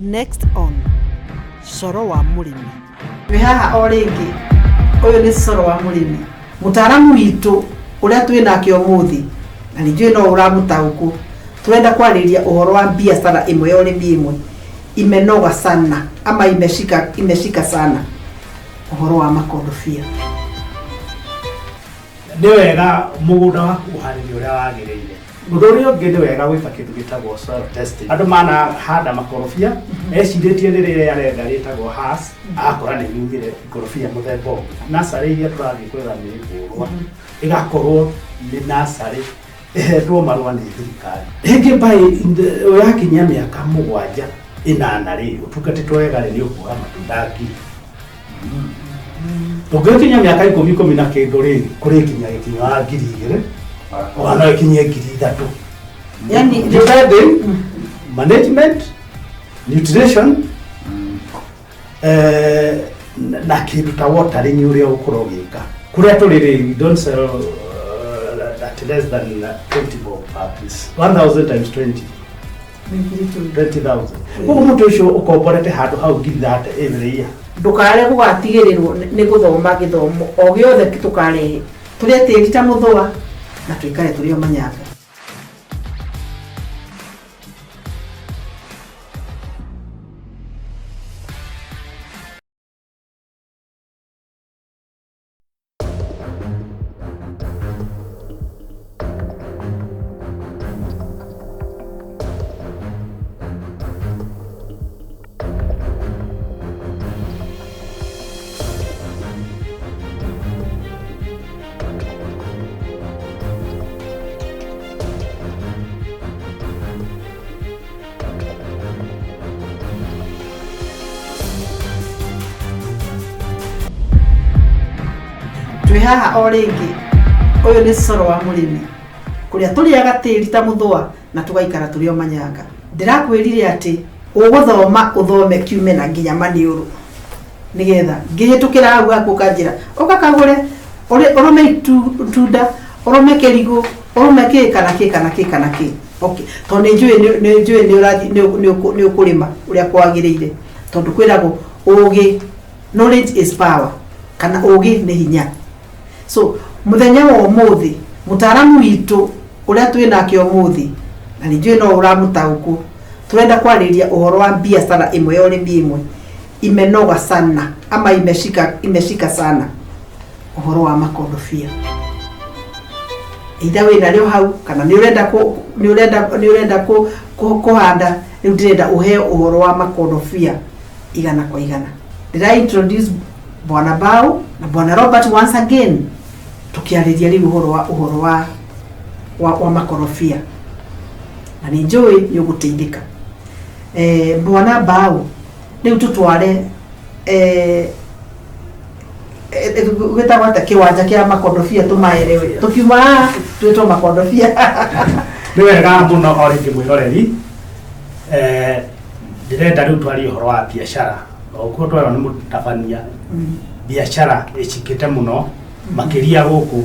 Next on Coro wa Mũrĩmi. Twĩ haha o rĩngĩ, ũyũ nĩ Coro wa Mũrĩmi. Mũtaaramu witũ ũrĩa twĩ nake ũmũthĩ, na nĩ njũĩ no ũramũtaũkwo, tũrenda kwarĩrĩria ũhoro wa biacara ĩmwe ya ũrĩmi ĩmwe imenoga sana ama imeshika, imeshika sana, ũhoro wa makondobia. Nĩ wega mũgũnda waku ũharĩrie ũrĩa wagĩrĩire. Ũndũ ũrĩa ũngĩ nĩ wega gwĩka kĩndũ gĩtagwo soil testing. Andũ manahanda makorobia mecirĩtie nĩ rĩrĩa arenda rĩtagwo Hass, agakora nĩ riumire ikorobia mũthemba ũngĩ. Nursery iria tũrathiĩ gwetha mĩngũrwa ĩgakorwo nĩ nursery ĩhetwo marũa nĩ thirikari. Rĩngĩ by yakinyia mĩaka 7 8 rĩ, ũtungatĩtwo wega rĩ, nĩ ũkuoya matunda 1000. Ũngĩkinya mĩaka 10, 10 na kĩndũ rĩ, kũrĩkinya gĩkinyo wa 2000, ona no ĩkinye 3000. Yani, Depending management, nutrition, na kĩndũ ta watering ũrĩa ũgũkorwo ũgĩka. Kũrĩa tũrĩ rĩ, we don't sell at less than 20 bob per piece. 1000 times 20. 20,000. Koguo mũtĩ ũcio ũkomborete handũ hau 30,000 every year. Ndũkare gũgatigĩrĩrwo nĩ gũthoma gĩthomo o gĩothe tũkarehe. Tũrĩe tĩri ta mũthũa na tũikare tũrĩ o manyanga. Twĩ haha o rĩngĩ, ũyũ nĩ Coro wa Mũrĩmi, kũrĩa tũrĩaga tĩri ta mũthũa na tũgaikara tũrĩ o manyanga. Ndĩrakwĩrire atĩ ũgũthoma ũthome kiume na nginya maniũrũ nĩgetha ngĩhĩtũkĩra hau haku ũkanjĩra ũka kagũre ũrũme itunda, ũrũme kĩrigũ, ũrũme kĩ kana kĩ kana kĩ kana kĩ. Okay. Tondũ nĩ njũĩ nĩ njũĩ nĩ ũrathiĩ nĩ ũkũrĩma ũrĩa kwagĩrĩire, tondũ kwĩragwo ũgĩ, knowledge is power, kana ũgĩ nĩ hinya. So mũthenya wa ũmũthĩ mũtaaramu witũ ũrĩa twĩ nake ũmũthĩ, na nĩ njũĩ no ũramũtaũkwo, tũrenda kwarĩrĩria ũhoro wa biacara ĩmwe ya ũrĩmi ĩmwe imenoga sana ama imeshika, imeshika sana, ũhoro wa makondobia. Either wĩ narĩo hau kana nĩ ũrenda kũ, nĩ ũrenda, nĩ ũrenda kũ, kũ, kũhanda. Rĩu ndĩrenda ũheo ũhoro wa makondobia 100 kwa 100. Ndĩra introduce Bwana Bao na Bwana Robert once again, tũkĩarĩria rĩu ũhoro wa makorobia, na nĩ njũĩ nĩ ũgũteithĩka. Bwana Bao, rĩu tũtware gwĩtagwo atĩa kĩwanja kĩa makondobia tũmaerewe tũkiuma haha twĩtwo makondobia. Nĩ wega mũno o rĩngĩ mwĩroreri. Ndĩrenda rĩu twarie ũhoro wa biacara. O ũguo twerwo nĩ mũtabania, biacara ĩcikĩte mũno makĩria gũkũ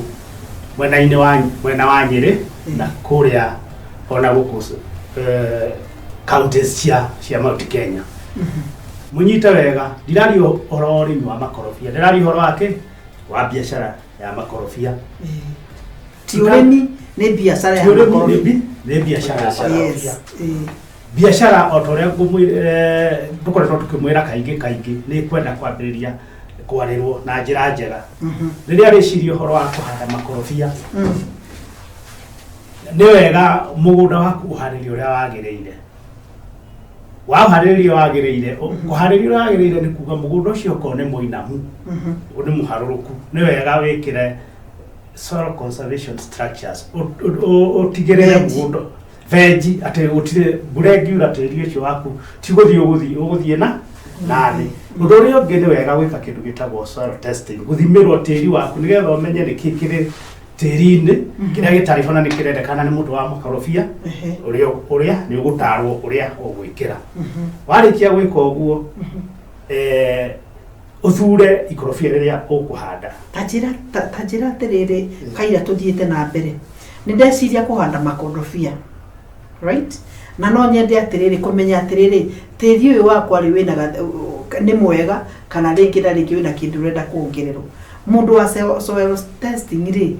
mwena-inĩ wa mwena wa Nyĩrĩ na kũrĩa ona gũkũ counties cia Mount Kenya. Mũnyite wega, ndiraria ũhoro wa ũrĩmi wa makorobia, ndĩraria ũhoro wa kĩ wa biacara ya makorobia. Ti ũrĩmi, nĩ biacara ya Ti ũrĩmi, makorobia. nĩ biacara ya makorobia. Yes. Biacara o ta ũrĩa tũkoretwo tũkĩmwĩra kaingĩ kaingĩ, nĩ kwenda kwambĩrĩria kwarĩrwo na njĩra njega. Rĩrĩa rĩciria ũhoro wa kũhanda makorobia, nĩ wega mũgũnda waku ũharĩrie ũrĩa wagĩrĩire. Waharĩria wagĩrĩire, kũharĩria ũrĩa wagĩrĩire nĩ kuga mũgũnda ũcio okorwo nĩ mũinamu, nĩ mũharũrũku, nĩ wega wĩkĩre soil conservation structures, ũtigĩrĩre Benji. mũgũnda benji atĩ gũtirĩ mbura ĩngiura tĩri ũcio waku ti gũthiĩ ũgũthiĩ ũgũthiĩ na thĩ. Ũndũ ũrĩa ũngĩ nĩ wega gwĩka kĩndũ gĩtagwo soil testing, gũthimĩrwo tĩri waku nĩgetha ũmenye nĩkĩ kĩrĩ tĩri-inĩ kĩrĩa gĩtarĩ ho na nĩ kĩrendekana nĩ mũndũ wa makorobia. Ũrĩa nĩ ũgũtarwo ũrĩa ũgwĩkĩra. Warĩkia gwĩka ũguo, ũthure ikorobia rĩrĩa ũkũhanda. Ta njĩra atĩrĩrĩ, kaira tũthiĩte na mbere, nĩ ndeciria kũhanda makondobia, right? Na no nyende atĩrĩrĩ kũmenya atĩrĩrĩ, tĩri ũyũ wakwa rĩ wĩna nĩ mwega kana rĩngĩ na rĩngĩ wĩna kĩndũ ũrenda kuongererwo. Mũndũ wa soil testing rĩ,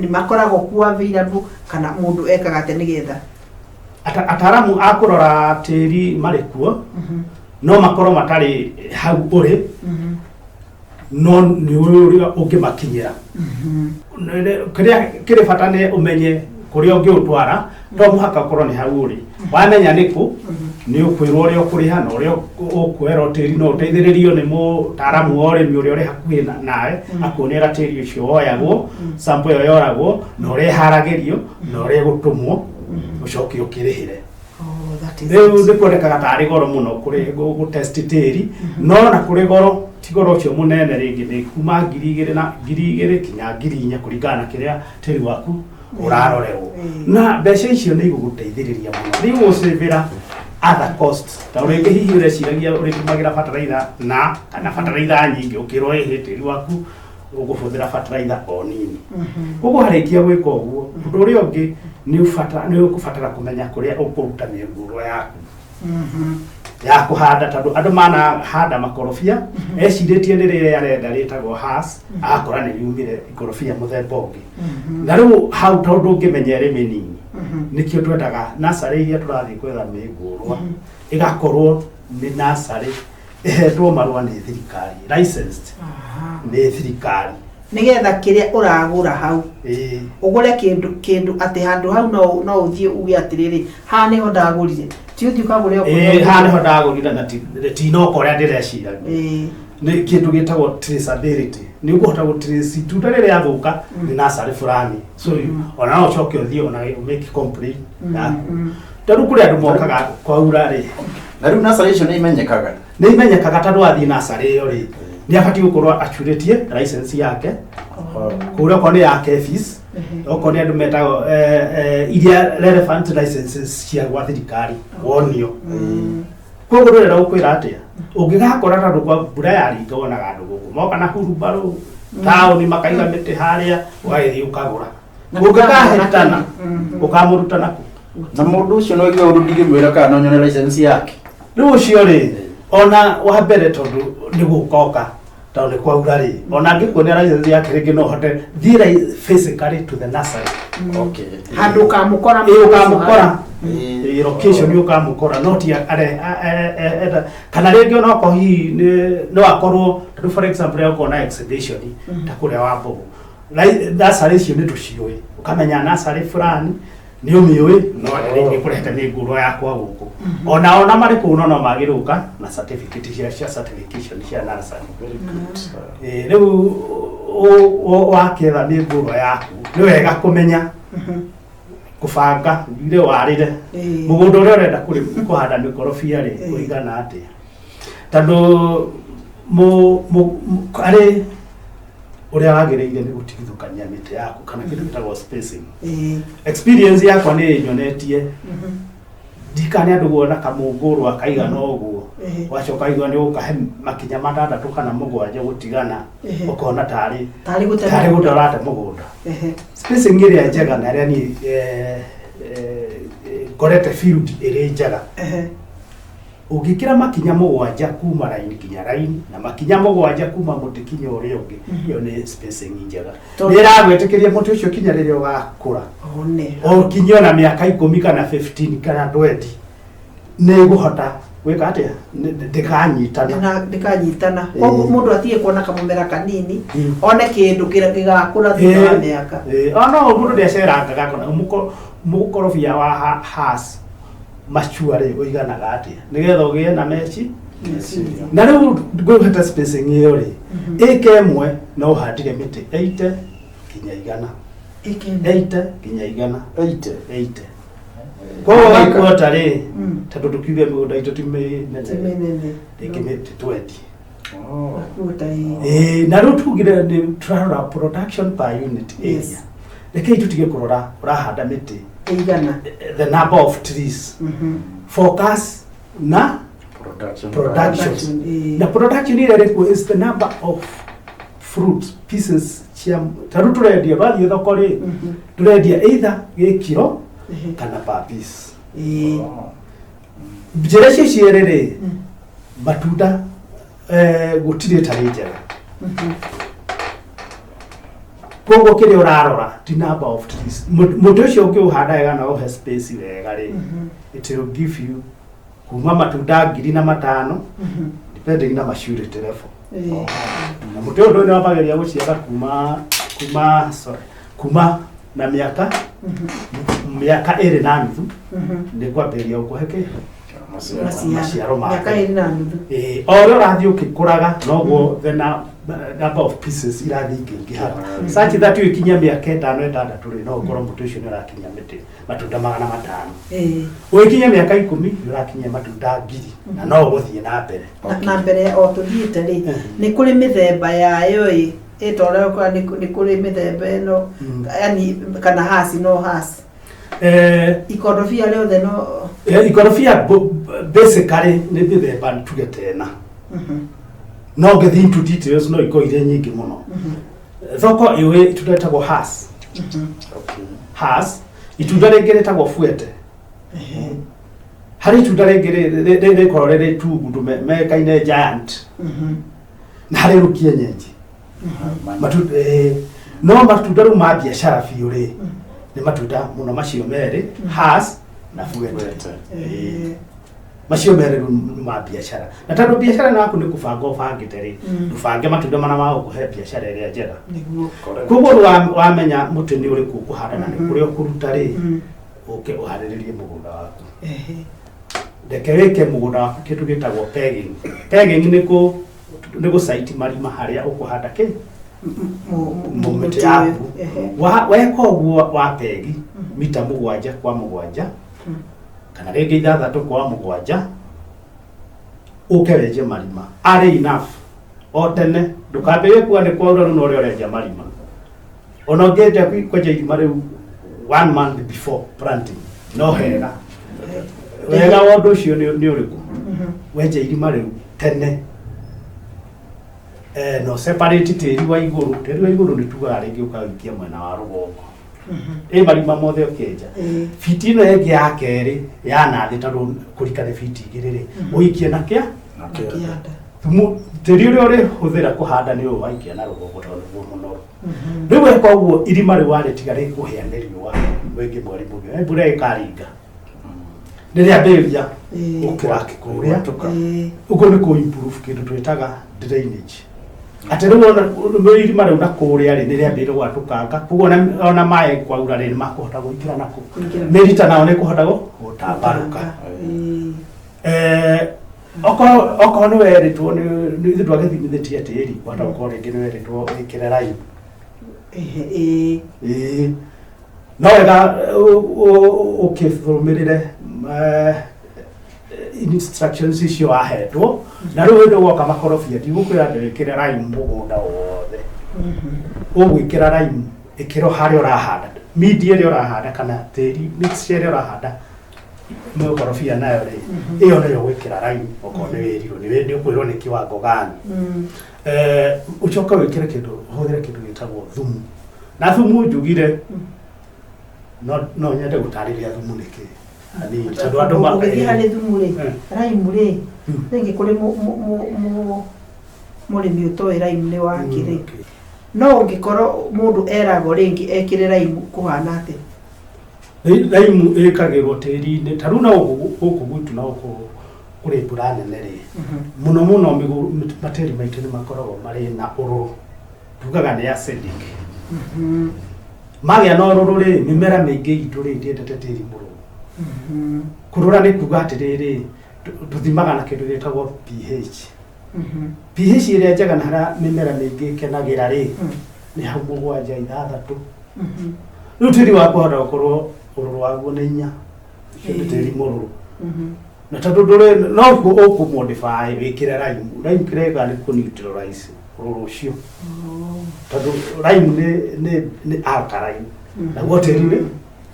nĩ makoragwo kuo available kana mũndũ ekaga atĩa nĩgetha? Ataaramu a kũrora tĩri marĩ kuo, no makorwo matarĩ hau ũrĩ, no nĩ ũrĩa ũngĩmakinyĩra. Kĩrĩa kĩrĩ bata nĩ ũmenye kũrĩa ũngĩũtwara, to mũhaka ũkorwo nĩ hau ũrĩ. Wamenya nĩ kũ, nĩ ũkwĩrwo ũrĩa ũkũrĩha na ũrĩa ũkwerwo tĩri no ũteithĩrĩrio nĩ mũtaaramu wa ũrĩmi ũrĩa ũrĩ hakuhĩ nawe, akuonia ũrĩa tĩri ũcio woyagwo, sample ĩyo yoragwo, na ũrĩa ĩharagĩrio, na ũrĩa ĩgũtũmwo, ũcoke ũkĩrĩhĩre. Oh, that is Rĩu it. nĩ kuonekaga tarĩ goro mũno kũrĩ gũ test tĩri, no na kũrĩ goro ti goro ũcio mũnene, rĩngĩ nĩ kuma 2000 na 2000 kinya 4000 kũringana na kĩrĩa tĩri waku ũrarorerwo. Na mbeca icio nĩ igũgũteithĩrĩria mũno, nĩ igũgũcĩvĩra other costs, ta rĩngĩ hihi ũreciragia ũrĩtũmagĩra bataraitha na kana bataraitha nyingĩ, ũkĩrwo ĩhĩ tĩri waku ũgũhũthĩra bataraitha o nini. Koguo harĩkia gwĩka ũguo, ũndũ ũrĩa ũngĩ nĩ ũkũbatara kũmenya kũrĩa ũkũruta mĩũngũrwa yaku ya kũhanda, tondũ andũ manahanda makorobia ecirĩtie nĩ rĩrĩa arenda rĩtagwo Hass, agakora nĩ riumire ikorobia mũthemba ũngĩ. Na rĩu hau tondũ ũngĩmenya ĩrĩ mĩnini, nĩkĩo twendaga nursery iria tũrathiĩ gwetha mĩngũrwa ĩgakorwo nĩ nursery ĩhetwo marũa nĩ thirikari, licensed nĩ thirikari. Nĩgetha kĩrĩa ũragũra hau ũgũre kĩndũ atĩ handũ hau no ũthiĩ uge atĩrĩrĩ, haha nĩho ndagũrire, ti ũthiĩ ũkagũre o kũrĩa. Haha nĩho ndagũrire na tinoka ũrĩa ndĩreciragia. Nĩ kĩndũ gĩtagwo traceability, nĩ ũkũhota gũ trace itunda rĩrĩa rĩathũka nĩ nursery fulani, so ona no ũcoke ũthiĩ ona make complaint yaku. Tondũ kũrĩ andũ mokaga kwaura rĩ. Na rĩu nursery icio nĩ imenyekaga? Nĩ imenyekaga, tondũ wathiĩ nursery ĩyo rĩ, nĩ abatiĩ gũkorwo acurĩtie license yake kũrĩa, okorwo nĩ ya KEPHIS, okorwo nĩ andũ metagwo iria relevant licenses cia gwa thirikari wonio. Koguo ndũrenda gũkwĩra atĩa, ũngĩgakora tondũ kwa mbura yaringa wonaga andũ gũkũ moka na hurumbarũ taũni makaiga mĩtĩ harĩa, ũgagĩthiĩ ũkagũra, ũngĩkahĩtana ũkamũruta naku. Na mũndũ ũcio no igue ũndũ ndingĩmwĩra kana no nyone license yake? Rĩu ũcio rĩ, ona wa mbere tondũ nĩ gũkoka, tondũ nĩ kwaura rĩ, ona angĩkuonia license yake rĩngĩ no hote thiĩ physically to the nursery. Handũ ũkamũkora. Ĩ, ũkamũkora. Ĩ, Ĩ, location ũkamũkora, no ti enda kana rĩngĩ onokorwo hihi no akorwo, tondũ for example okorwo na exhibition ta kũrĩa wa Mbogo, nursery icio nĩ tũciũĩ, ũkamenya nursery fulani nĩ ũmĩũĩ, no nĩ kũrehete mĩngũrwa yakwa gũkũ. Ona marĩ kũu no magĩrũka na certificate cia certification cia nursery. Very good. Ĩ, rĩu waketha mĩngũrwa yaku nĩ wega kũmenya kũbanga ire warĩre mũgũnda ũrĩa ũrenda kũhanda mĩkorobia rĩ ũigana atĩa, tondũ arĩ ũrĩa wagĩrĩire nĩ gũtigithũkania mĩtĩ yaku kana kĩndũ gĩtagwo spacing. Experience yakwa nĩ nyonetie ndikane andũ guona kamũngũrwa kaigana ũguo, wacoka igua nĩ ũkahe makinya matandatũ kana mũgwanja gũtigana, ũkona tarĩ tarĩ gũte tarĩ gũte ũrate mũgũnda. Spacing ĩrĩa njega na ĩrĩa niĩ ngorete field ĩrĩ njega, ũngĩkĩra makinya 7 kuma raini kinya raini na makinya 7 kuma mũtĩ kinya ũrĩa ũngĩ, ĩyo nĩ spacing njega. Nĩ ĩragwĩtĩkĩria mũtĩ ũcio kinya rĩrĩa ũgakũra, one o kinya ona mĩaka 10 kana 15 kana 20, nĩ ĩgũhota gwĩka atĩa? Ndĩkanyitana. Ndĩkanyitana. Koguo mũndũ atige kuona kamũmera kanini, one kĩndũ kĩrĩa gĩgakũra thutha wa mĩaka. Ĩ, no mũndũ ndĩacerangaga kona mũkorobia wa Hass mature rĩ ũiganaga atĩa nĩgetha ũgĩe na meci. Meciria. Na rĩu ngũhete spacing ĩyo rĩ, ĩka ĩmwe no ũhandire mĩtĩ 80 kinya 100. Ĩkĩ- 80 kinya 100. 80. 80. Koguo gakuota rĩ, tondũ tũkiuge mĩgũnda itũ ti ti mĩnene, mĩnene. Rĩngĩ mĩtĩ 20. Gakuota, ĩ. Ĩĩ, na rĩu tugire nĩ tũrarora production per unit area. Rekei tũtige kũrora ũrahanda mĩtĩ 100. the number of trees, focus na Production. Production. Production, ĩ. Na production ĩrĩa ĩrĩkuo is the number of fruit pieces cia, ta rĩu tũrendia, twathiĩ thoko rĩ, tũrendia either gĩ kiro. Kana per piece. Ĩĩ. Njĩra icio cierĩ rĩ, matunda gũtirĩ ĩtarĩ njega. Koguo kĩrĩa ũrarora ti number of trees. Mũtĩ ũcio ũngĩũhanda wega na ũhe space wega rĩ, it will give you kuma matunda 1500, depending na maturity level. Na mũtĩ ũyũ nĩ wambagĩrĩria gũciara kuma sorry, kuma na mĩaka 2.5 nĩ kwambĩrĩria gũkũhe kĩ? Maciaro. Maciaro make. Mĩaka 2.5. Ĩĩ, o ũrĩa ũrathiĩ ũkĩkũraga noguo the number of pieces irathiĩ ikĩingĩhaga, such that ũgĩkinyia mĩaka 5, 6 rĩ, no ũkorwo mũtĩ ũcio nĩ ũrakinyia mĩtĩ matunda 500. Ũgĩkinyia mĩaka 10 nĩ ũrakinyia matunda 1000 na no ũgũthiĩ na mbere. Na mbere o tũthiĩte rĩ, nĩ kũrĩ mĩthemba yayo ĩ ĩta ũrĩa ũkora nĩ kũrĩ mĩthemba ĩno, yani kana hasi no hasi, ikorobia rĩothe no? Ikorobia basically nĩ mĩthemba tuge tena, no ngĩthiĩ into details no ikorwo irĩ nyingĩ mũno. Thoko ĩũĩ itunda rĩtagwo Hass. Hass, itunda rĩngĩ rĩtagwo Fuete. Harĩ itunda rĩngĩ rĩkoragwo rĩrĩ tungundu mekaine Giant, na harĩ rĩu kienyeji. Matunda no matunda rĩu ma biacara biũ rĩ, nĩ matunda mũno macio merĩ, Hass na Fuete. Macio merĩ rĩu nĩ ma biacara, na tondũ biacara ĩno yaku nĩ kũbanga ũbangĩte rĩ, ndũbange matunda marĩa magũkũhe biacara ĩrĩa njega. Koguo rĩu wamenya mũtĩ nĩ ũrĩkũ ũkũhanda na nĩ kũrĩa ũkũruta rĩ, ũke ũharĩrĩrie mũgũnda waku. Reke wĩke mũgũnda waku kĩndũ gĩtagwo pegging. Pegging nĩ gũcaiti marima harĩa ũkũhanda kĩ mũmĩtĩ yaku. Weka ũguo wa peg mita 7 kwa 7 kana rĩngĩ 6 kwa 7, ũke wenje marima arĩ enough o tene. Ndũkambĩrĩrie kuga nĩ kwaura rĩu no ũrĩa ũrenja marima. Ona ũngĩenja kwenja irima rĩu one month before planting no hega. Wega wa ũndũ ũcio nĩ ũrĩkũ? Wenja irima rĩu tene, no separate tĩri wa igũrũ. Tĩri wa igũrũ nĩ tugaga rĩngĩ ũkawĩikia mwena wa rũgongo ĩ marima mothe ũkĩenja. Fiti ĩno ĩngĩ ya kerĩ ya nathĩ, tondũ kũrika nĩ fiti 2 rĩ, ũikie na kĩa Kĩanda. Thumu tĩri ũrĩa ũrĩhũthĩra kũhanda nĩ ũyũ waikia na rũgongo, tondũ nĩguo mũnoru. Rĩu weka ũguo, irima rĩu warĩtiga rĩkũhĩa nĩ riũa rĩngĩ mweri mũgima, mbura ĩkaringa rĩrĩambĩrĩria gũkĩra kũrĩa. Ũguo nĩ kũ improve kĩndũ twĩtaga drainage, atĩ rĩu ona irima rĩu na kũrĩa rĩ, nĩrĩambĩrĩria gwatũkanga, koguo ona maĩ kwaura rĩ, nĩmakũhota gũingĩra nakũ. Kũingĩra. Mĩrita nayo nĩ kũhota gũtambarũka. Okorwo nĩ werĩtwo nĩ ithuĩ twagĩthimithĩtie tĩri, wahota gũkorwo rĩngĩ nĩ werĩtwo wĩkĩre lime. Ĩĩ, no wega ũkĩrũmĩrĩre instructions icio wahetwo. Na rĩu hĩndĩ woka makorobia, ndigũkwĩra atĩ wĩkĩre lime mũgũnda wothe. Ũgwĩkĩra lime ĩkĩrwo harĩa ũrahanda, media ĩrĩa ũrahanda kana tĩri mixture ĩrĩa ũrahanda mũkorobia nayo rĩ, ĩyo nĩyo gwĩkĩra lime. Okorwo nĩ wĩrirwo nĩ ũkwĩrwo nĩ kiwango gani. Ũcoke wĩkĩre kĩndũ, ũhũthĩre kĩndũ gĩtagwo thumu. Na thumu njugire no nyende gũtarĩria thumu nĩ kĩ hanini, tondũ andũ Ũgĩthiĩ harĩ thumu rĩ, lime rĩ, rĩngĩ kũrĩ mũrĩmi ũtoĩ lime nĩ wakĩ rĩ, no ũngĩkorwo mũndũ eragwo rĩngĩ ekĩre lime, kũhana atĩa? Lime ĩkagĩrwo tĩri-inĩ. Ta rĩu no gũkũ gwitũ no kũrĩ mbura nene rĩ, mũno mũno matĩri maitũ nĩ makoragwo marĩ na ũrũrũ, tugaga nĩ acidic. Magĩa na ũrũrũ rĩ, mĩmera mĩingĩ itũ rĩ ndĩendete tĩri mũrũrũ. Kũrũra nĩ kuga atĩrĩrĩ, tũthimaga na kĩndũ gĩtagwo pH. pH ĩrĩa njega na harĩa mĩmera mĩingĩ ĩkenagĩra rĩ, nĩ hau 7, 6. Rĩu tĩri waku wahota gũkorwo ũrũrũ waguo nĩ 4, ũcio nĩ tĩri mũrũrũ. Na tondũ ndũrĩ no ũkũ modify wĩkĩre lime. Lime kĩrĩa ĩkaga nĩ kũ neutralize ũrũrũ ũcio, tondũ lime nĩ alkaline, naguo tĩri nĩ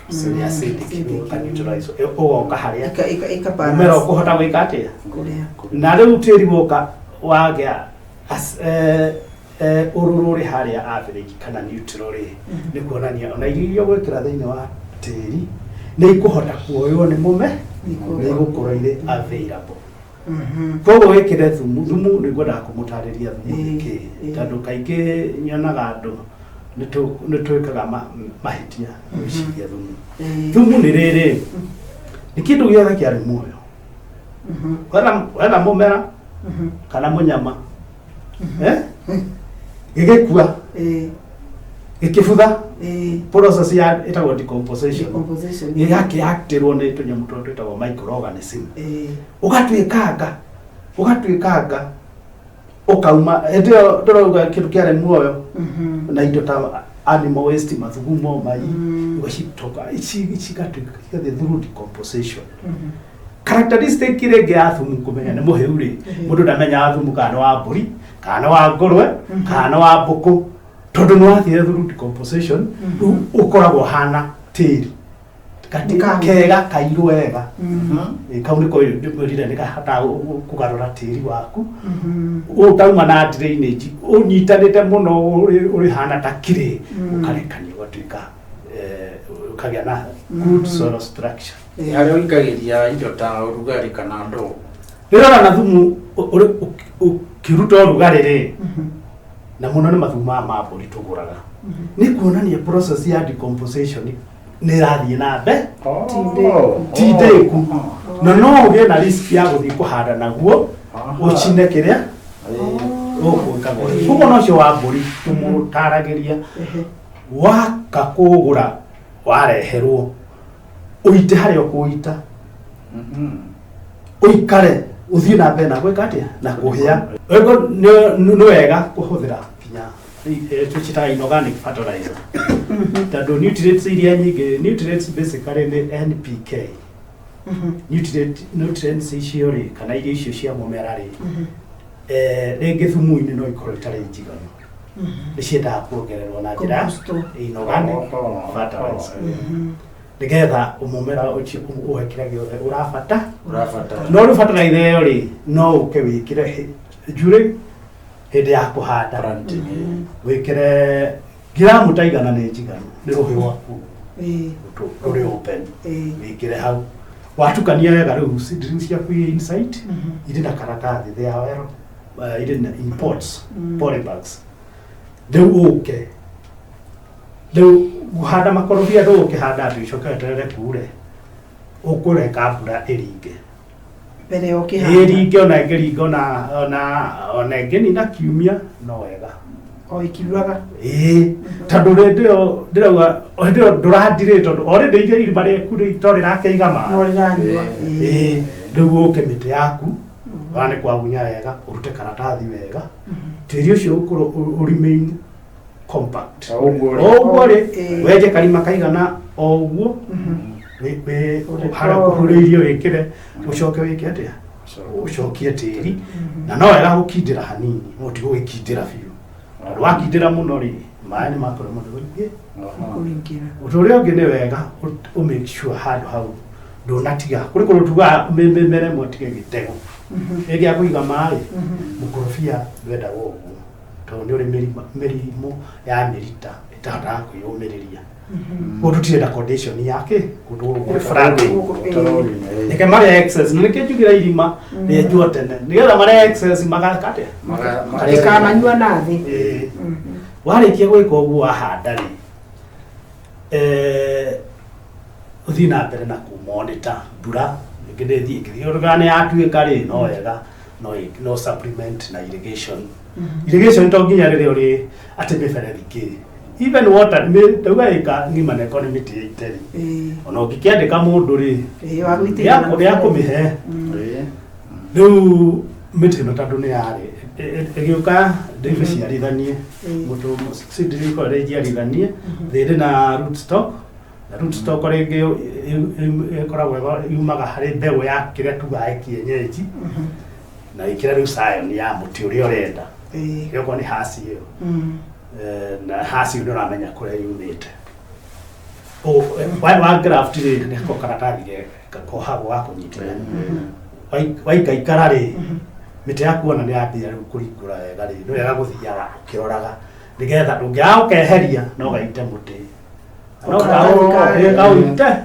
acidic. Acidic. Ũka neutralize, ũgoka harĩa Ika mũmera balance. ũkũhota gwĩka atĩa? Kũrĩa. Na rĩu tĩri woka wagĩa ũrũrũ ũrĩ harĩa average kana neutral rĩ, nĩ kuonania ona irio iria ũgwĩkĩra thĩinĩ wa tĩri Nĩ ikũhota kuoywo nĩ mũme, nĩ igũkorwo irĩ available. Koguo wĩkĩre thumu. Thumu nĩ ngwendaga kũmũtarĩria thumu nĩ kĩĩ, tondũ kaingĩ nyonaga andũ nĩ twĩkaga mahĩtia gwĩciria thumu. Thumu nĩ rĩrĩ, nĩ kĩndũ gĩothe kĩarĩ muoyo, wetha mũmera kana mũnyama, eh? Gĩgĩkua, gĩkĩbutha, process ya ĩtagwo decomposition. Decomposition. Gĩgakĩactĩrwo nĩ tũnyamũ tũrĩa twĩtagwo microorganism, ũgatuĩkanga, ũgatuĩkanga, ũkauma. Hĩndĩ ĩyo ndĩrauga kĩndũ kĩarĩ muoyo na indo ta animal waste, mathugumo, mai, ũgacitoka cigatuĩka, cigathiĩ through decomposition. Characteristic ĩrĩa ĩngĩ ya thumu kũmenya nĩ mũhĩu rĩ, mũndũ ndamenyaga thumu kana nĩ wa mbũri, kana nĩ wa ngũrwe, kana nĩ wa mbũkũ, tondũ nĩ wathire through decomposition. Rĩu ũkoragwo ũhana tĩri. Gatĩri Nĩkahũthũ. kega kairũ wega. Ĩ, kau nĩko ndĩmwĩrire nĩ kahotaga kũgarũra tĩri waku ũtauma na drainage ũnyitanĩte mũno, ũrĩ hana ta clay, ũkarekania ũgatuĩka ũkagĩa na good soil structure. Harĩa ũikagĩria indo ta ũrugarĩ kana ndoo? Rĩrora na thumu ũkĩruta ũrugarĩ rĩ, na mũno nĩ mathumu maya ma mbũri tũgũraga, nĩ kuonania process ya decomposition nĩ ĩrathiĩ na mbere, ti ndĩku, na no ũgĩe na risk ya gũthiĩ kũhanda naguo ũcine kĩrĩa ũgwĩkaga. Koguo no ũcio wa mbũri tũmũtaragĩria, waka kũgũra, wareherwo, ũite harĩa ũkũita, ũikare ũthiĩ na mbere na gwĩka atĩa na kũhĩa. Ũguo nĩ wega kũhũthĩra nginya tũcitaga inorganic fertilizer, tondũ nutrients iria nyingĩ, nutrients basically nĩ NPK. Nutrients icio rĩ, kana irio icio cia mũmera rĩ, rĩngĩ thumu-inĩ no ikorwo itarĩ njiganu, nĩ ciendaga kuongererwo na njĩra ya Compost. inorganic fertilizer, nĩgetha mũmera ũcio ũhe kĩrĩa gĩothe ũrabata. Ũrabatara. No rĩu fertilizer ĩyo rĩ, no ũke wĩkĩre during hĩndĩ ya kũhanda. Planting. Wĩkĩre ngiramu ta 100 nĩ njiganu, nĩ rũhĩ rwaku rũrĩ open. Wĩkĩre hau, watukania wega, rĩu seedlings ciaku irĩ inside, irĩ na karatathi, they are well irĩ na in pots, polybags. Rĩu ũke rĩu kũhanda makorobia, ndũgũkĩhanda atĩ ũcoke weterere kure, ũkũreka mbura ĩringe. Mbere ya ũkĩhanda. Ĩringe, ona ĩngĩringa, ona ĩngĩnina kiumia no wega. O ĩkiuraga. Ĩĩ, tondũ hĩndĩ ĩyo ndĩrauga hĩndĩ ĩyo ndũrandirĩ, tondũ already iria irima rĩaku rĩ to rĩrakĩiga No maĩ. rĩranyua. Ĩĩ, rĩu ũke mĩtĩ yaku ona nĩ kwagunya wega, ũrute karatathi wega, tĩri ũcio ũkorwo ũremain compact. O ũguo rĩ. O ũguo rĩ, wenje karima kaigana o ũguo harĩa ũkuhĩrĩirie, wĩkĩre, ũcoke wĩke atĩa, ũcokie tĩri, na no wega gũkindĩra hanini, no ti gũgĩkindĩra biũ, tondũ wakindĩra mũno rĩ, maĩ nĩ makũremwo nĩ gũthiĩ. Kũingĩra. Ũndũ ũrĩa ũngĩ, nĩ wega ũ make sure handũ hau ndũnatiga kũrĩ kũndũ tugaga mĩmera ĩmwe tige gĩtego ĩngĩ ya kũiga maĩ. Mũkorobia ndwendagwo ũguo, tondũ nĩ ũrĩ mĩrimũ ya mĩrita ĩtahotaga kwĩyũmĩrĩria. Kũndũ tũtirenda condition yake kũndũ gũkũ kũrĩ flooding. Nĩke marĩa excess, na nĩkĩo njugire irima rĩenjwo tene, nĩgetha marĩa excess magaka atĩa? Ndĩkananyua na thĩ. Ĩĩ. Warĩkia gwĩka ũguo, wahanda rĩ, ũthiĩ na mbere na kũmonita mbura ĩngĩ nĩ ĩthiĩ ĩngĩthiũrũrũka, nĩ yatuĩka rĩ, no wega no supplement na irrigation. Irrigation to nginya rĩrĩa ũrĩ atĩ mĩberethi kĩ, even water ndauga ĩka ng'ima na ĩkorwo nĩ mĩtĩ ĩite rĩ, ona ũngĩkĩandĩka mũndũ rĩ, Wa gũitĩrĩria na nĩ akũmĩhe. Rĩu mĩtĩ ĩno tondũ nĩ yarĩ ĩgĩũka ndĩmĩciarithanie, mũtũ seedling ĩkorwo ĩrĩ njiarithanie, thĩ ĩrĩ na root stock, na root stock rĩngĩ ĩkoragwo yumaga harĩ mbegũ ya kĩrĩa tugaga kienyeji, na ĩkĩra rĩu scion ya mũtĩ ũrĩa ũrenda. Ĩyo nĩ Hass ĩyo. Na Hass ĩyo nĩ ũramenya kũrĩa yumĩte. Wa graft rĩ, nĩ ko karatathi kohagwo ga kũnyitĩrĩra. Waikaikara rĩ, mĩtĩ yaku ona nĩ yambia rĩu kũringũra wega rĩ, nĩ wega gũthiaga ũkĩroraga, nĩgetha ndũngĩaga ũkeheria no gaite mũtĩ no Karatathi kaũite.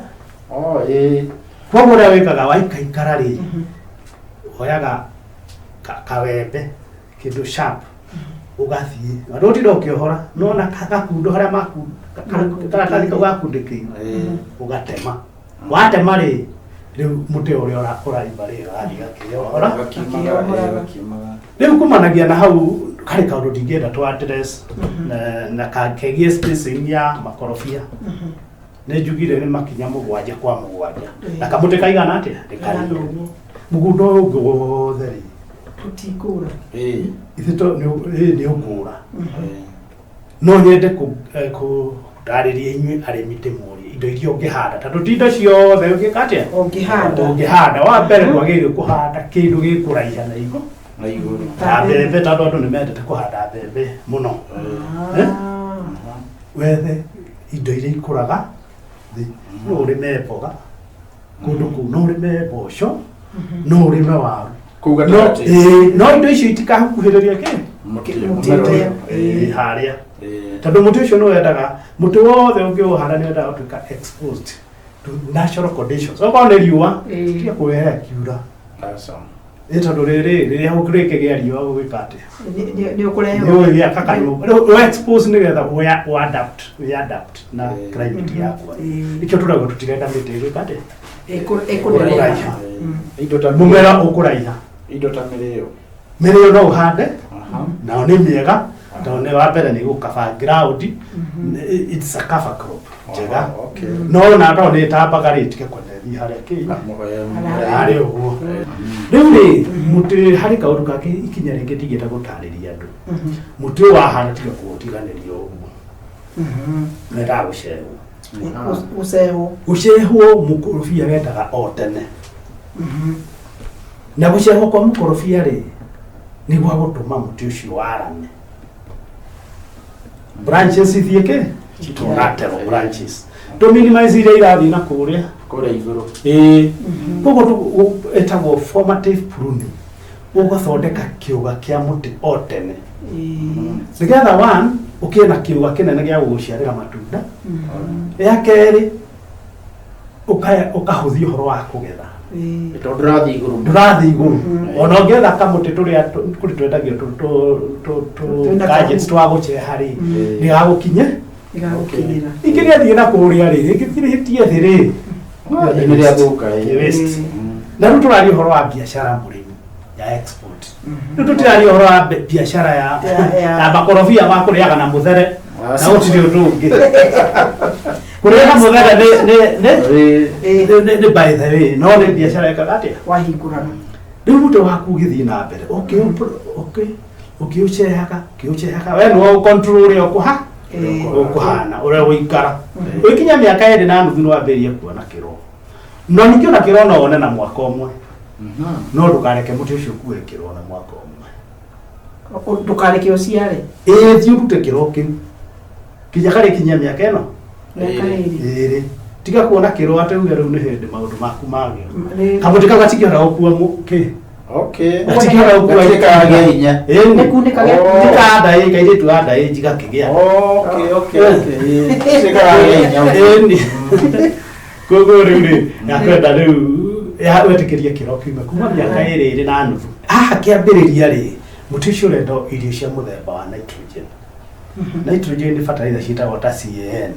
Oh, ĩĩ. Koguo ũrĩa wĩkaga waikaikara rĩ, woyaga kawembe, kĩndũ sharp, ũgathiĩ na ndũtinda ũkĩohora, nona gakundo harĩa karatathi kau gakundĩkĩirwo, Ĩĩ. ũgatema. Watema rĩ, rĩu mũtĩ ũrĩa ũraimba rĩ, ũgathiĩ gakĩohora. Gakiumaga, ĩĩ, gakiumaga. Rĩu kumanagia na hau harĩ kaũndũ ndingĩenda tũ address na kegiĩ spacing ya makorobia. Nĩ njugire nĩ makinya 7 kwa 7, na kamũtĩ kaigana atĩa? Nĩ Kaigana karĩ ũguo. Mũgũnda ũyũ ũngĩ wothe rĩ, Ũtikũra. Ĩĩ. ithe to ĩĩ nĩ ũkũra. Ĩĩ. No nyende kũtarĩria inyuĩ arĩmi ndĩmũrie indo iria ũngĩhanda, tondũ ti indo ciothe ũngĩka atĩa? Ũngĩhanda. Ũngĩhanda. Wa mbere ndwagĩrĩirwo kũhanda kĩndũ gĩkũraiha na igũrũ. Na igũrũ. Ta mbembe, tondũ andũ nĩ mendete kũhanda mbembe mũno. Ah. Wethe indo iria ikũraga thĩ. No ũrĩme mboga kũndũ kũu, no ũrĩme mboco, no ũrĩme waru. Kũu No, gatagatĩ. ĩĩ, no indo icio itikahakuhĩrĩria kĩ? Mũtĩ. Mũtĩ Mũmera ũrĩa. ũyũ. Ĩĩ. Ĩĩ, harĩa. Ĩĩ. Tondũ mũtĩ ũcio nĩ wendaga, mũtĩ wothe ũngĩũhanda nĩ wendaga gũtuĩka exposed to natural conditions. Okorwo nĩ riũa, Ĩĩ. tiga kũwehere kiura. Aca. Ĩ tondũ rĩrĩ, rĩrĩa gũkĩgĩa riũa gũgĩka atĩa? Nĩ ũkũrehe. Nĩ ũgĩaka kanyũmba. Rĩu ũ expose nĩgetha ũ adapt na Ĩĩ. climate yakwa. Ĩĩ. Nĩkĩo tũrauga tũtirenda mĩtĩ ĩgwĩka atĩa? Ĩkũneneha. Kũraiha. Indo ta Mũmera ũkũraiha. Indo ta mĩrĩo. Mĩrĩo no ũhande, Aha. nao nĩ mĩega, tondũ nĩ wa mbere nĩ gũkaba ground, it's a cover crop njega. Oh, okay. No na tondũ nĩ ĩtambaga rĩ, tige kwenda ĩthiĩ harĩa kĩ? Harĩa. Harĩa ũguo. Rĩu rĩ, mũtĩ harĩ kaũndũ kangĩ ikinya rĩngĩ ndingĩenda gũtarĩria andũ. Mũtĩ ũyũ wahanda tiga kũũtiganĩria ũguo. Wendaga gũcehwo. Gũcehwo. Gũcehwo mũkorobia wendaga o tene. Na gũcehwo kwa mũkorobia rĩ, nĩ gwa gũtũma mũtĩ ũcio warame. Branches ithiĩ kĩ? Lateral branches. To minimize iria irathiĩ na kũrĩa. Kũrĩa igũrũ. Ĩĩ. Koguo ĩtagwo formative pruning. Ũgathondeka kĩũga kĩa mũtĩ o tene. Nĩgetha one, ũkĩe na kĩũga kĩnene gĩa gũgũciarĩra matunda. Ya kerĩ, ũkahũthia ũhoro wa kũgetha. Tondũ ndũrathiĩ igũrũ. Ndũrathiĩ igũrũ. Ona ũngĩetha kamũtĩ tũrĩa kũrĩ twendagio Twĩna gadgets kahu. twa gũceha rĩ, Ĩĩ. nĩ gagũkinye. Ĩgagũkinyĩra. Ingĩgĩathiĩ na kũrĩa rĩ, ĩngĩthirĩtie thĩ rĩ, Nĩ rĩathũka. Nĩ waste. Mm. Na rĩu tũraria ũhoro wa biacara mũrĩmi ya export. Rĩu tũtiraria ũhoro wa biacara ya ya makorobia ma kũrĩaga na mũthere na gũtirĩ ũndũ ũngĩ. Kũrĩa na mũthere nĩ nĩ nĩ Ĩĩ. Ĩĩ. nĩ by the way, no nĩ biacara ĩkaga atĩa? Wahingũraga. Rĩu mũtĩ waku ũgĩthiĩ na mbere ũkĩũcehaga ũkĩũcehaga, we nĩwe ũcontrol ũrĩa ũkũha Ĩĩ. ũkũhana ũrĩa ũgũikara. Ũgĩkinya mĩaka 2.5 nĩ wambĩrĩria kuona kĩro. No ningĩ ona kĩro no wone na mwaka ũmwe, no ndũkareke mũtĩ ũcio ũkue kĩro na mwaka ũmwe. Ndũkareke ũciare. Ĩĩ, thiĩ ũrute kĩro kĩu kinya karĩkinyia mĩaka ĩno Mĩaka 2. 2. Tiga kuona kĩro atĩ uge rĩu nĩ hĩndĩ maũndũ maku magĩra. Rĩrĩ. Kamũtĩ kau gatingĩhota gũkua kĩ? Okay. Gatingĩhota gũkua. Gatirĩ kagĩa hinya. Ĩni. Nĩ kunĩka gĩa- Oh. Ti ka nda ĩ, kairĩtu ga nda ĩ gakĩgĩa. Okay, okay, okay. Gatirĩ karagĩa hinya. Ĩni. Koguo rĩu rĩ, yakwenda rĩu ya wetĩkĩrie kĩro kiume kuma mĩaka 2.5. Haha kĩambĩrĩria rĩ, mũtĩ ũcio ũrenda irio cia mũthemba wa nitrogen. Nitrogen nĩ fertilizer ciĩtagwo ta CAN.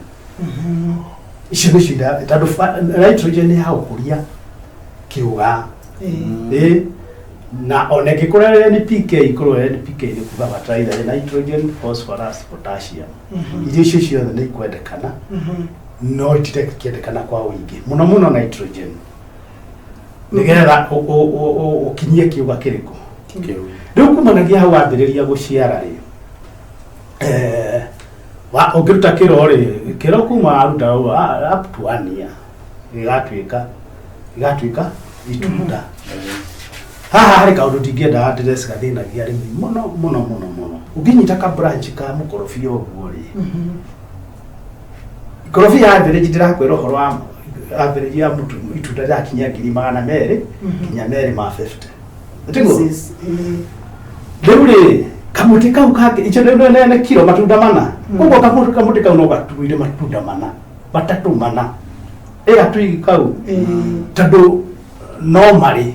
Icio nĩcio tondũ nitrogen nĩ ya gũkũria kĩũga. Ĩĩ. Na ona ĩngĩkorwo ĩrĩ NPK, ĩkorwo ĩrĩ NPK nĩ kuga fertilizer ĩ nitrogen, phosphorus, potassium. Irio icio ciothe nĩ ikwendekana, no itirekĩendekana kwa ũingĩ mũno mũno nitrogen, nĩgetha ũkinyie kĩũga kĩrĩkũ. Kĩu. Rĩu kumanagia hau wambĩrĩria gũciara rĩ, ũngĩruta kĩro rĩ, kĩro kuma waruta ũguo, up to one year gĩgatuĩka itunda. Haha harĩ kaũndũ ndingĩenda ndĩreci gathĩnagia arĩmi mũno mũno mũno mũno. Ũngĩnyita ka branch ka mũkorobia ũguo rĩ, ikorobia average, ndĩrakwĩra ũhoro wa average ya mũtu, itunda rĩrakinya 200,000 nginya 250. Tiguo? Rĩu rĩ, kamũtĩ kau kangĩ icio nĩ nene kiro matunda mana. Koguo kamũtĩ kau no gatuire matunda mana, matatũ, mana. Ĩ gatwigi kau tondũ no marĩ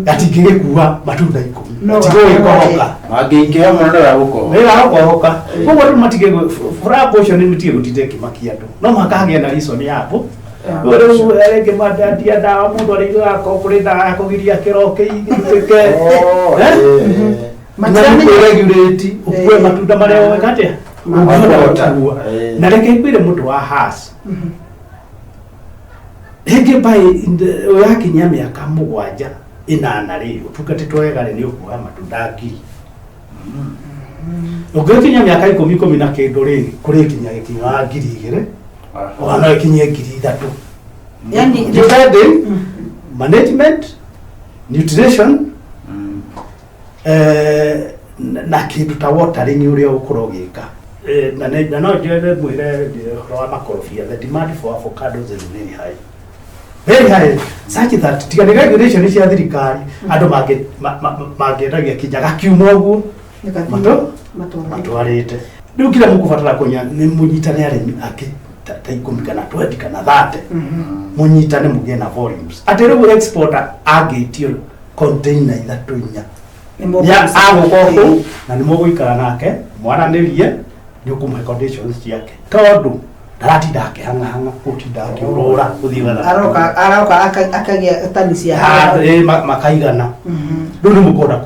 gatingĩgĩkua matunda 10. No Gatigũgĩkohoka. Mangĩingĩha mũno nĩ gagũkohoka. Nĩ gagũkohoka. Koguo rĩu matige furabu ũcio nĩ matige gũtinda ĩkĩmakia andũ, no mũhaka hagĩe na reason yabo. Rĩu rĩngĩ mandandia ndawa, mũndũ arĩiguaga akorwo kũrĩ ndawa ya kũgiria kĩro kĩitĩke. Oh, Eh? eh. Matiramenya- Regulate ũkue matunda marĩa weka atĩa ũngĩhota Makũhota. gũkua. Eh. Na reke ngwĩre mũndũ wa has rĩngĩ by yakinyia mĩaka 7 8 rĩ, ũtungatĩtwo wega rĩ, nĩ ũkuoya matunda 1000. Ũngĩkinya mĩaka 10, 10 na kĩndũ rĩ, kũrĩ kinya gĩkinya wa 2000, ona no ĩkinye 3000. Yani Depending management, nutrition, na kĩndũ ta watering ũrĩa ũgũkorwo ũgĩka. Na no njere mwĩre ũhoro wa makorobia, the demand for avocados is very high, very high, such that tiga nĩ regulation cia thirikari, andũ mangĩendagia kinya gakiuma ũguo matwarĩte. Rĩu kĩrĩa mũkũbatara kũnya nĩ mũnyitane arĩmi angĩ ta 10 kana 20 kana 30, mũnyitane mũgĩe na volumes, atĩ rĩu exporter angĩtio container ithatũ inya, nĩ agũka kũu na nĩ mũgũikara nake mwaranĩrie, nĩ ũkũmũhe conditions ciake, tondũ ndaratinda akĩhang'ahang'a gũtinda akĩũrũra gũthiĩ gwetha. Aroka akagĩa tani ciake. Ah, makaigana. Rĩu nĩ mũkũhota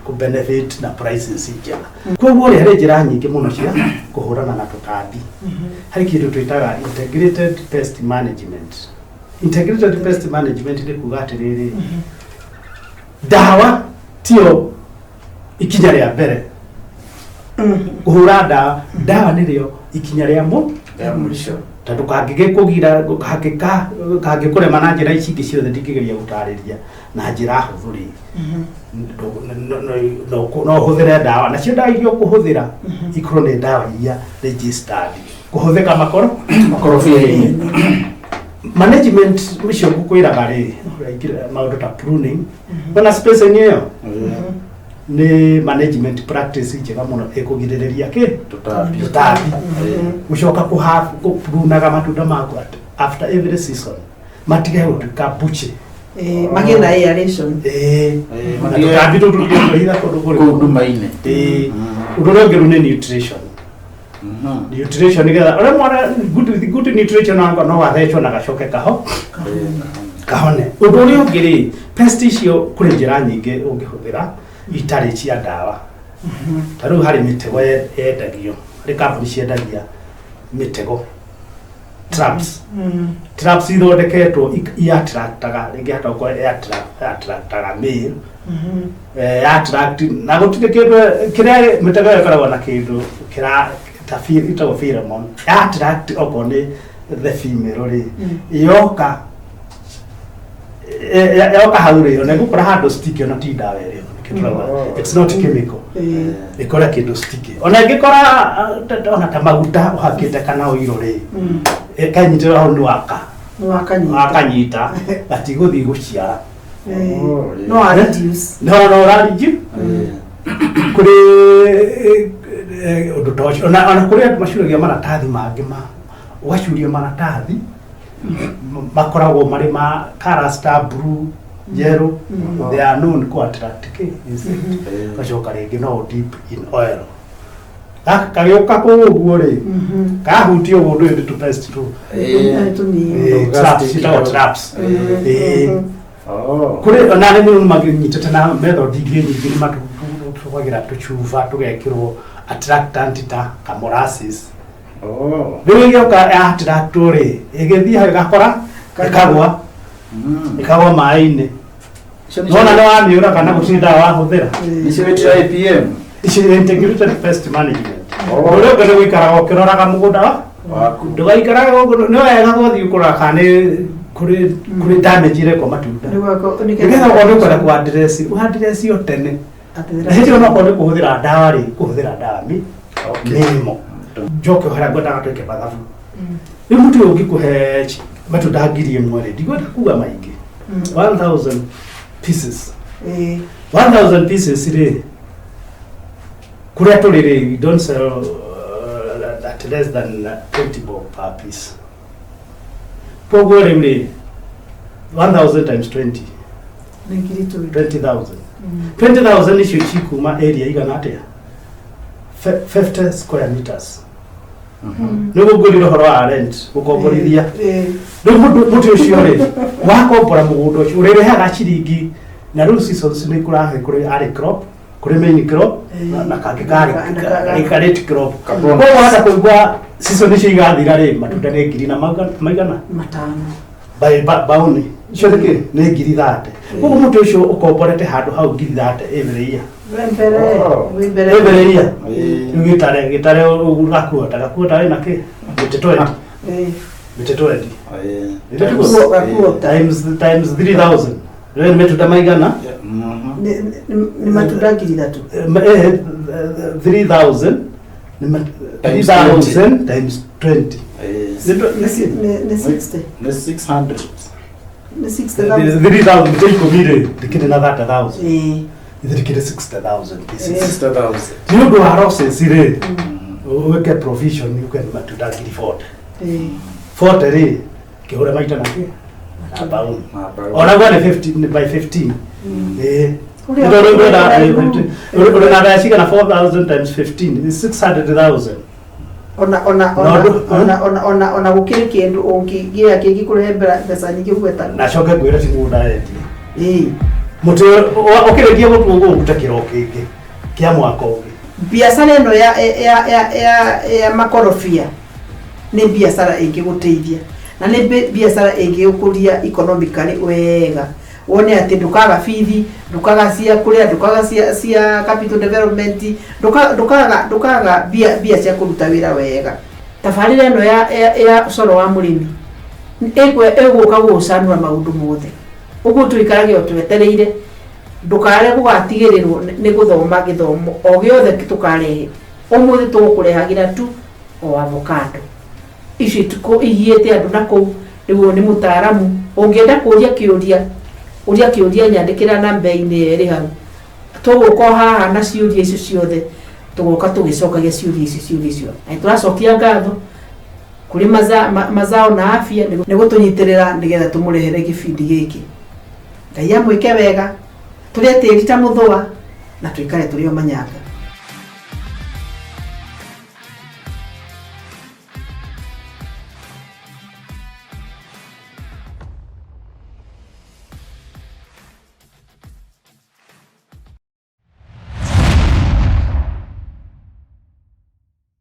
kũ benefit na prices njega. Koguo rĩ, harĩ njĩra nyingĩ mũno cia kũhũrana na tũtambi. Harĩ kĩndũ twĩtaga integrated pest management. Integrated pest management nĩ kuga atĩrĩrĩ, ndawa tiyo ikinya rĩa mbere kũhũra ndawa. Ndawa nĩrĩo ikinya rĩa mũ Rĩa mũico. Tondũ kangĩgĩkũgira, kangĩkũrema na njĩra ici ingĩ ciothe ndingĩgeria gũtarĩria na njĩra hũthũ rĩ, no ũhũthĩre ndawa. Nacio ndawa iria ũkũhũthĩra ikorwo nĩ ndawa iria registered kũhũthĩka makoro Makorobia-inĩ. Management ũcio ngũkwĩraga rĩ, ũraingĩra maũndũ ta pruning, ona spacing, ĩyo nĩ management practice njega mũno ĩkũgirĩrĩria kĩ? Tũtambi. Tũtambi. Gũcoka kũprunaga matunda maku after every season, matige gũtuĩka buche. Magĩe na aeration. Ĩĩ. Na matige- tũtambi tũtũ tũngĩhitha kũndũ Kũu kũrĩkũ. nduma-inĩ. Ĩĩ. Ũndũ ũrĩa ũngĩ rĩu nĩ nutrition. Nutrition, nĩgetha ũrĩa mwana good, good nutrition wangu no gathecwo na gacoke kaho kahone. Ũndũ ũrĩa ũngĩ rĩ, pest icio kũrĩ njĩra nyingĩ ũngĩhũthĩra itarĩ cia ndawa. Ta rĩu harĩ mĩtego yendagio, harĩ kambuni ciendagia mĩtego, traps. Traps ithondeketwo i-attractaga, rĩngĩ hata gũkorwo attractaga male, attract na gũtirĩ kĩndũ kĩrĩa mĩtego ĩyo ĩkoragwo na kĩndũ kĩra ta ĩtagwo pheromone, attract okorwo nĩ the female rĩ, yoka yoka hau rĩ, ona ĩgũkora handũ sticky, ona ti ndawa ĩrĩ ho. Nĩkĩo tũrauga it's not chemical. Ĩkore kĩndũ sticky, ona ĩngĩkora ona ta maguta ũhakĩte kana ũiro rĩ, ĩkanyitĩrĩra hau nĩ waka. Wakanyita. Wakanyita gatigũthiĩ gũciara. No a reduce. No ũrariji kũrĩ ũndũ ta ũcio. Ona kũrĩ andũ macuragia maratathi mangĩ, ma ũgacuria maratathi makoragwo marĩ ma colours ta blue, yellow. They are known ku attract kĩ insect. Gacoka rĩngĩ no dip in oil. Gaka kagĩũka kũu ũguo rĩ, kahutia ũguo, ndũĩ nĩ tũ-pest tũ. Tũnini. Traps, ciĩtagwo traps. Oh. Kũrĩ ona arĩmi nĩ manyitĩte na method ingĩ nyingĩ, nĩ matũhagĩra tũcuba tũgekĩrwo attractant ta molasses. Oh. Rĩu ĩgĩũka ya attractwo rĩ, ĩgĩthiĩ hau ĩgakora ĩkagwa ĩkagwa maĩ-inĩ. Icio nĩcio- Nona nĩ wamiũraga na gũtirĩ ndawa wahũthĩra. Nĩcio wĩtire IPM. Ici nĩ integrated pest management. Oh. Ũrĩa ũngĩ nĩ gũikaraga ũkĩroraga mũgũnda wa Waku. ndũgaikaraga gũkũ, nĩ wega gũthiĩ kũrora kana nĩ kũrĩ damage ĩrekwo matunda, nĩgetha okorwo nĩ ũkwenda kũ-address, ũ-address o tene, na hĩndĩ ĩyo onokorwo nĩ kũhũthĩra ndawa rĩ, kũhũthĩra ndawa mi mĩnimo. Njoke harĩa ngwendaga twĩke mathabu. Rĩu mũtĩ ũyũ ũngĩkũhe matunda 1000 rĩ, ndigwenda kuga maingĩ, 1000 pieces, 1000 pieces rĩ, kũrĩa tũrĩ rĩ, we don't sell that At less than 20 bob per piece. Koguo rĩu rĩ, 1000 times 20, Nĩ ngiri 20. 20,000. 20,000 icio cikuma area igana atĩa? 50 square meters. Nĩguo ngwĩrire ũhoro wa rent, gũkomborithia. Rĩu mũtĩ ũcio rĩ, wakombora mũgũnda ũcio ũrĩrĩhaga ciringi, na rĩu seasons nĩ kũrahe, kũrĩ early crop, kũrĩ main crop, na kangĩ karĩ late crop. Kabonus. Koguo wahota kũigua season icio igathira rĩ, matunda nĩ ngiri na maigana 5. Baũni icio nĩ kĩ? Nĩ ngiri 30. Koguo mũtĩ ũcio ũkomborete handũ hau ngiri 30 every year. Wĩ mbere. Oh. Wĩ mbere. Every year. Ĩĩ. Rĩu gĩtare gakuota gakuota wĩna kĩ? Mĩtĩ 20. Mĩtĩ 20. Ĩĩ. Times- Gakuota. Times 3000. Rĩu nĩ mĩtunda maigana? Nĩ matunda 3000. 3000 nĩ Times 3000 times 20. Nĩ 60. Nĩ 600. Nĩ 60,000. 3000 mĩtĩ 10 rĩ, ndĩkĩrĩ na 30,000. Ndĩkĩrĩ 60,000 pieces. 60,000. Nĩ ũndũ wa losses rĩ, wĩke provision ũke nĩ matunda ngiri 40. 40 rĩ, kĩhũre maita na kĩ? Na mbaũni. Na mbaũni. Ona gwa nĩ 15, nĩ by 15. Ĩĩ. Ũrĩa- Tondũ ũrĩa- ũrĩ na mbeca cigana? 4000 times 15 is 600,000. Ona ona Na ona ũndũ- ona ona ona ona gũkĩrĩ kĩndũ ũngĩgĩa kĩngĩkũrehe mbeca nyingĩ gweta. Na coke ngwĩre ti mũgũnda endia. Mũtĩ ũkĩrĩkia gũtuo ũgũrute kĩro kĩngĩ kĩa mwaka ũngĩ. Biacara ĩno ya makorobia nĩ biacara ĩngĩgũteithia na nĩ biacara ĩngĩgũkũria economically wega, wone atĩ ndũkaga bithi, ndũkaga cia kũrĩa, ndũkaga cia capital development, ndũkaga mbia cia kũruta wĩra wega. Tabarĩra ĩno ya ũcoro wa mũrĩmi ĩgũka gũgũcanũra maũndũ mothe. Ũguo tũikarage o twetereire, ndũkare gũgatigĩrĩrwo nĩ gũthoma gĩthomo o gĩothe tũkarehe. Ũmũthĩ tũgũkũrehagĩra tu o avocado icio itukũ igiĩte andũ na kũu. Rĩu ũyũ nĩ mũtaaramu. Ũngĩenda kũria kĩũria, ũria kĩũria, nyandĩkĩra namba-inĩ ĩyo ĩrĩ hau. Tũgũka o haha na ciũria icio ciothe, tũgoka tũgĩcokagia ciũria icio. Na nĩtũracokia ngatho kũrĩ Mazao na Afya nĩ gũtũnyitĩrĩra nĩgetha tũmũrehere gĩbindi gĩkĩ. Ngai amwĩke wega, tũrĩe tĩri ta mũthũa na tũikare tũrĩ o manyanga.